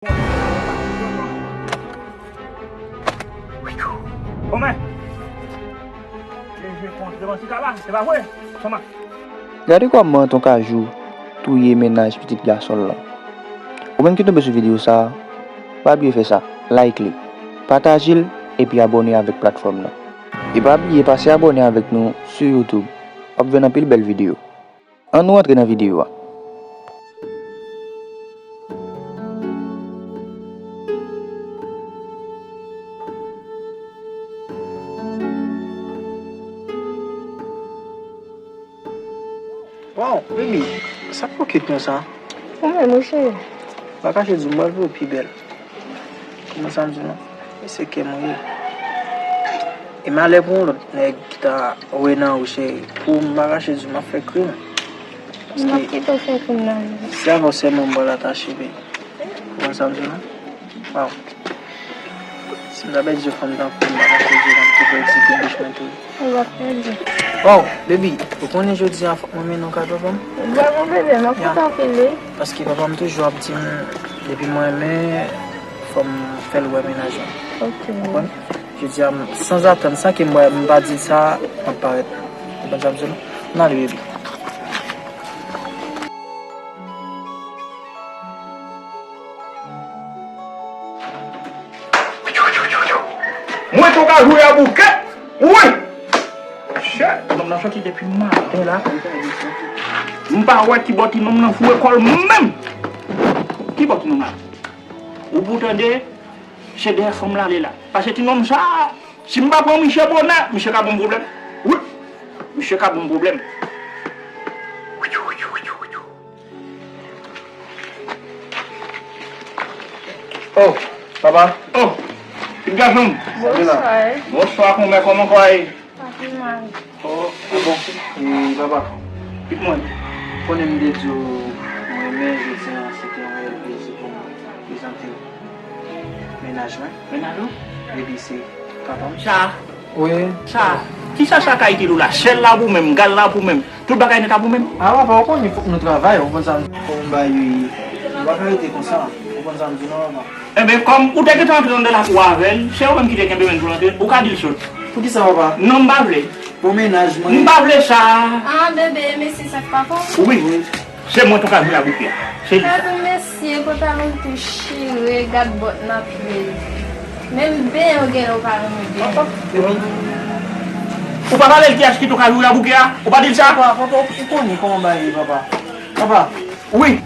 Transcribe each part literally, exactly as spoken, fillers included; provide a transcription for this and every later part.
Kòman? Jezi kont devan ti kaba, se pa vre? Kòman? Gade kòman Ton Kajou touye mennaj pitit gason l lan. Ou menm ki tonbe sou videyo sa a, pa bliye fè sa, like li, pataje l, epi abòne avèk platfòm nan. E pa bliye pase abòne avèk nou sou YouTube. W ap jwenn anpil bèl videyo. Ann nou antre nan videyo a. Waw, baby, sa poko kit konsa? Ou menm wi, cheri. Pa kache di m, m pral vin pi bèl. Kòman sa m di non? E se kè m ou ye. E malè pou yon lòt nèg ki ta wè nan ou, cheri. Pou m pa kache di m ap fè krim. M ap kite w fè krim nan men. Se avè w sèlman m pral atache, baby. Kòman sa m di non? Waw. Si m ta pèdi yon fanm tankou w, m pa kache di w, m ap tou pèdi pou bouch mwen tou. Ou ap pèdi. Oh, baby, ou konnen jodi a fòk mwen mennen w kay papa m? Vrèman, bebe, m ap kontan anpil, wi. Paske papa m toujou ap di m, depi m renmen, fò m fè l wè mennaj mwen. Ok. Ou konprann? Jodi a, m, sanzatann, san ke m wè, m pa di l sa, m ap parèt. Ou konprann sa m di w la? Ann ale, baby. Mwen tou ka jwe a bouke. Wi. Chè, nonm nan soti depi maten la. M pa wè ki bò ti nonm nan foure kò l menm. Ki bò ti nonm la? Ou pou tande, se dèyè fanm l ale la. Paske ti nonm sa, si m pa pran misye bonè, misye ka ban m pwoblèm. Wi. Misye ka ban m pwoblèm. Oh, papa. Oh, pitit gason m. Bonswa. Bonswa, kòman, kòman kò a ye? Pa pi mal. Oh, ah bon. E, papa, pitit mwen, konnen m te di w, mwen, men jodi a, se te yon reyèl plezi pou mwen prezante w mennaj mwen. Mennaj ou? Epi se papa m. Sa. Wi. Sa, kisa sa ka itil ou la? Syèl la pou menm, gal la pou menm, tout bagay nèt la pou menm. Ah, papa, ou konnen fòk nou travay, ou konn sa m di. Fòk m ba yo ye. Nou pa ka rete konsa, ou konn sa m di non, papa. Enben, kòm ou te gentan antre anndan lakou a avè l, se ou menm ki te kenbe men l pou l antre, ou ka di l sot. Poukisa, papa? Non, m pa vle. Pou mennaj mwen. M pa vle sa. Ah, bebe, mesye sa k papa w? Wi. Wi. Se mwen tou ka jwe a bouke a. Se li sa. Gad yon mesye, pantalon tou chire, gad bòt nan pye l. Menm benyen ou genlè ou pa renmen benyen. Ou pa pale l kiyès ki tou ka jwe a bouke a? Ou pa di l sa? Papa, papa, ou konnen kòman bagay ye, papa. Papa. Wi.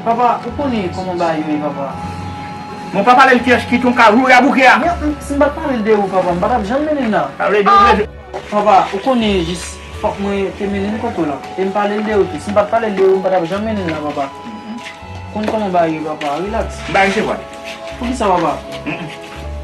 Papa, ou konnen kòman bagay yo ye, papa. Mwen pa pale l kiyès ki tou ka jwe a bouke a. Men, m, si m pa t pale l de ou, papa, m pa t ap janm mennen l la. Sa vle di ou vle Papa, ou konnen jis fòk mwen te mennen l kote w lan. E m pale l de ou tou. Si m pa t pale l de ou, m pa t ap janm mennen l la, papa. Konn kòman bagay yo, papa. Relax. M pa resevwa l. Poukisa, papa? Mm, mm.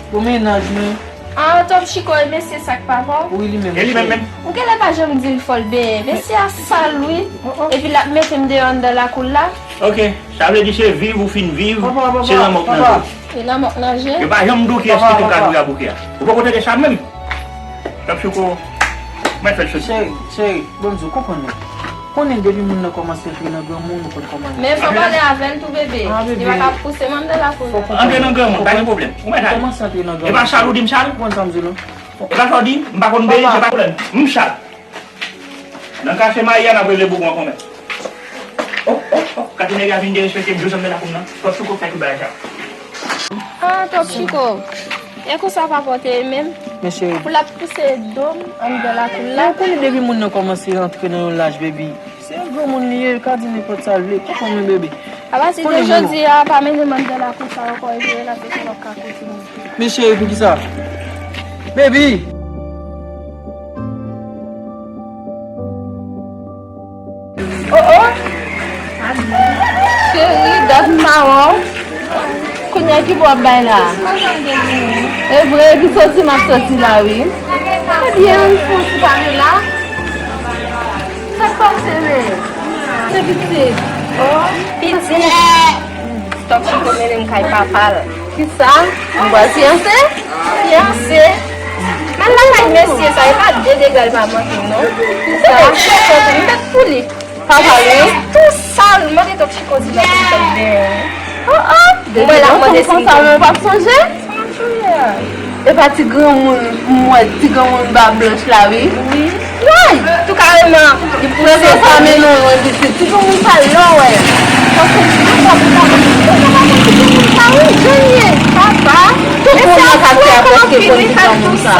Pou mennaj mwen. Ah, Top Chiko, e mesye sa k papa w? Wi, li menm. E li menm menm. Ou genlè pa janm di l fò l benyen. Mesye a sal, wi. Oh, oh. Epi l ap mete m deyò anndan lakou l la. Ok, sa vle di se viv ou fin viv, papa, papa, se lanmò k nan je w. E lanmò k nan je. Yo pa janm di w kiyès ki tou ka jwe a bouke a. Ou poko tande sa menm? Top Chiko, mwen fè l soti. Cheri, cheri, bon, m di w, konprann mwen. Konnen depi moun nan kòmanse antre nan granmoun, ou konn kòman l ye. Men fò w pale avè l tou, bebe. Ah, bebe. Li pa ka pouse m anndan lakou l la. Antre nan granmoun, pa gen pwoblèm. Ou mèt ale. Kòmanse antre nan granmoun. E pa sal ou di m sal? Konprann sa m di w lan. E pa sa w di, m pa konn beye, se pa pwoblèm. M sal. Nan kache mayi a, n ap regle bougon an konmè. Oh, oh, oh, gade nèg la vin derespekte m, jodi a m nan lakou m nan. Top Chiko fè tout bagay sa. Ah, Top Chiko. E konsa papa w te ye menm? Men cheri. Pou l ap pouse do m anndan lakou l la. Men ou konnen depi moun nan kòmanse rantre nan yon laj, baby, se yon granmoun li ye, l ka di nenpòt sa l vle. Konprann mwen, baby. Apati de jodi a, pa mennen m anndan lakou sa ankò, epi l ap fè sa w ap ka kontinye. Men cheri, poukisa? Baby! Oh, oh! Cheri, dat m pa wè w. Kounye a ki bò w ap bay la? E vre, epi soti m ap soti la, wi. Ebyen, pou w ti pale la. Sa k pase, men? Se pitit. Oh, pitit. Top Chiko mennen m kay papa l. Kisa? M pral fiyanse? Fiyanse? Men lakay mesye sa, e pa de dega l pa manke m, non. Kisa? M mèt pou li. Papa l, wi. Tou sal, mande Top Chiko di la pou m fè l benyen, wi. Oh, oh! Mwen la mande si m konn. Konsa, mwen p ap sonje. Sa m ap sonje a? E pa ti granmoun, m wè ti granmoun bab blanch la, wi. Wi. Woy! Tou kareman. Li pouse sa mennen w lwen pitit. Ti granmoun sa lè w wè. Paske m pa pou ta konn ti granmoun sa, wi, jan l ye. Papa. Tout moun nan katye a prèske konn ti granmoun sa.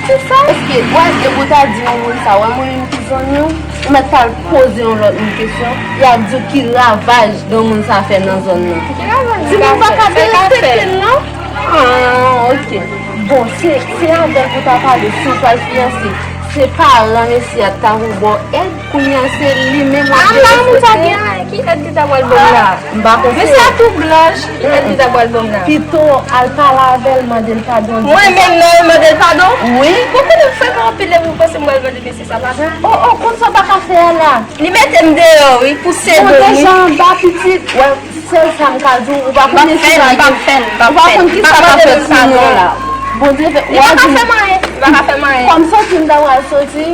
Kisa? Èske, wè, depi w ta di yon moun sa, wè moun ki zanmi w, ou mèt pa al poze yon lòt moun kesyon, y ap di w ki ravaj granmoun sa fè nan zòn nan. Ki ravaj li ka fè? Ti moun pa ka derespekte l, non? Ah, ok. Bon, se, se avè l pou ta pale, si w pral fiyanse, se paran mesye a t ka pou ba w èd, kounye a se li menm w ap derespekte. Ah, m pa moun sa gen anyen, ki èd li ta pral ban m la? M pa konn. Mesye a tou blanch, ki èd li ta pral ban m la? Pito al pale avè l, mande l padon. Mwen menm nan, mande l padon? Wi. Bon, konnen m frekan anpil, epi w panse m pral mande mesye sa padon? Oh, oh, konn sa w ta ka fè a la? Li mete m deyò, wi, pouse do m, wi. Bon, deja anba pitit, wè, sèl sa m ka di w, ou pa konn si m pa gen, ou pa konn ki sa k ap fèt sou nou la. Bondye fè, w a di m, kòm soti m ta pral soti,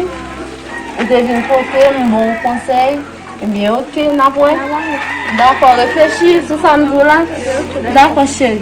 ou te vin kote m, m ba w konsèy. Ebyen, ok, n ap wè. Dakò, reflechi sou sa m di w la. Dakò, cheri.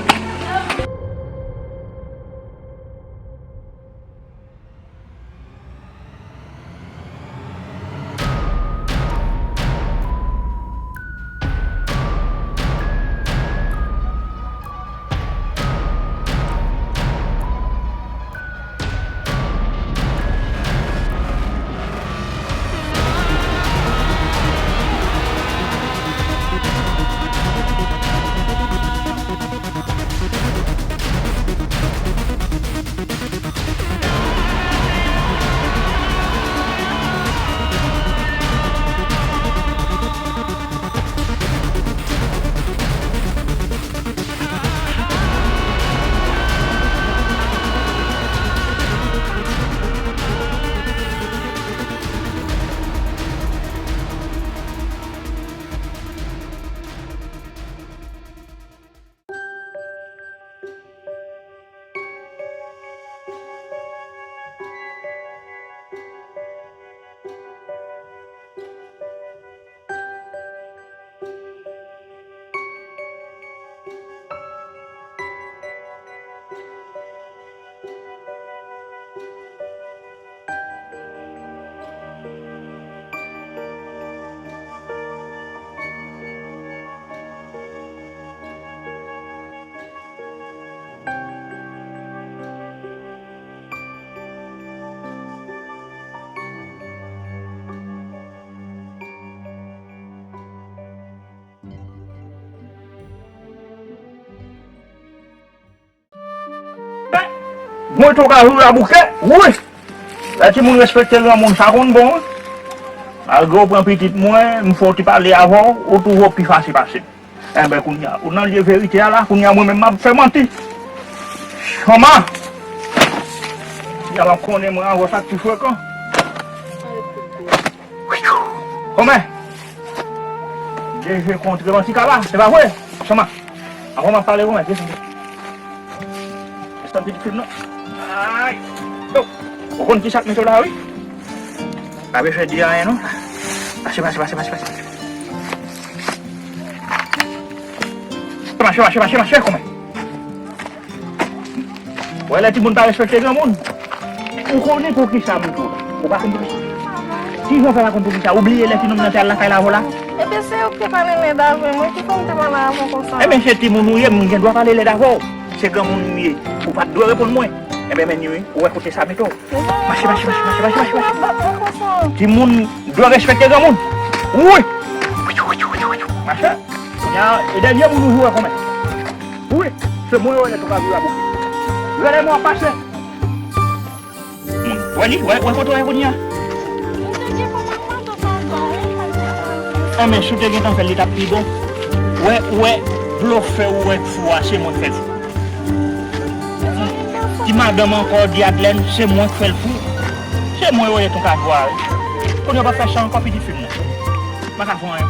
Mwen tou ka joure a bouke, wi. Lè timoun respekte granmoun, sa konn bon, wi. Malgre w pran pitit mwen, m fè w ti pale avè w, ou twouve w pi fasil pase m. Enben, kounye a, ou nan lye verite a la, kounye a, mwen menm, m ap fè manti. Choma! Kounye a, m ap konnen mwen avè w sa k pi frekan. Kòmè! Deje kontre manti kaba, se pa vre? Choma! Avan m ap pale, kòmè, desann. Desann pitit fi m nan. Ay! Yo! Ou konn ki sa k mete w la, wi? Pa bezwen di anyen, non. Pase, pase, pase, pase, pase. Mache, mache, mache, mache, kòmè. Wè lè timoun pa respekte granmoun. Ou konnen poukisa m tou. Ou pa konn poukisa. Kijan w fè pa konn poukisa? Ou bliye lè ti nonm nan te al lakay la avè w la? Ebyen, se yo ki te pale nèg avè mwen. Ki fè m te pale avè w konsa? Ebyen, se timoun ou ye, m gen dwa pale lèd avè w. Se granmoun m ye. Ou pa t dwe reponn mwen. Ebyen, men wi, ou wè kote sa mete w. Mache, mache, mache, mache, mache, mache, mache. Timoun dwe respekte granmoun. Wi. Mache. Kounye a, e dènye moun ou joure kòmè. Wi, se mwen yo rele tou ka vire a bouke. Rele mwen pase. Wè li, wè, wè kote w ye kounye a. Enben, si w te gentan fè l, li t ap pi bon. Wè, wè, blofè ou wè k fou a, se mwen k fè l fou. Ti madanm ankò, di Adlèn, se mwen k fè l fou. Se mwen yo rele tou ka vwa, wi. Kounye a w pa fè sa ankò, pitit fi m nan. M pa ka fè anyen.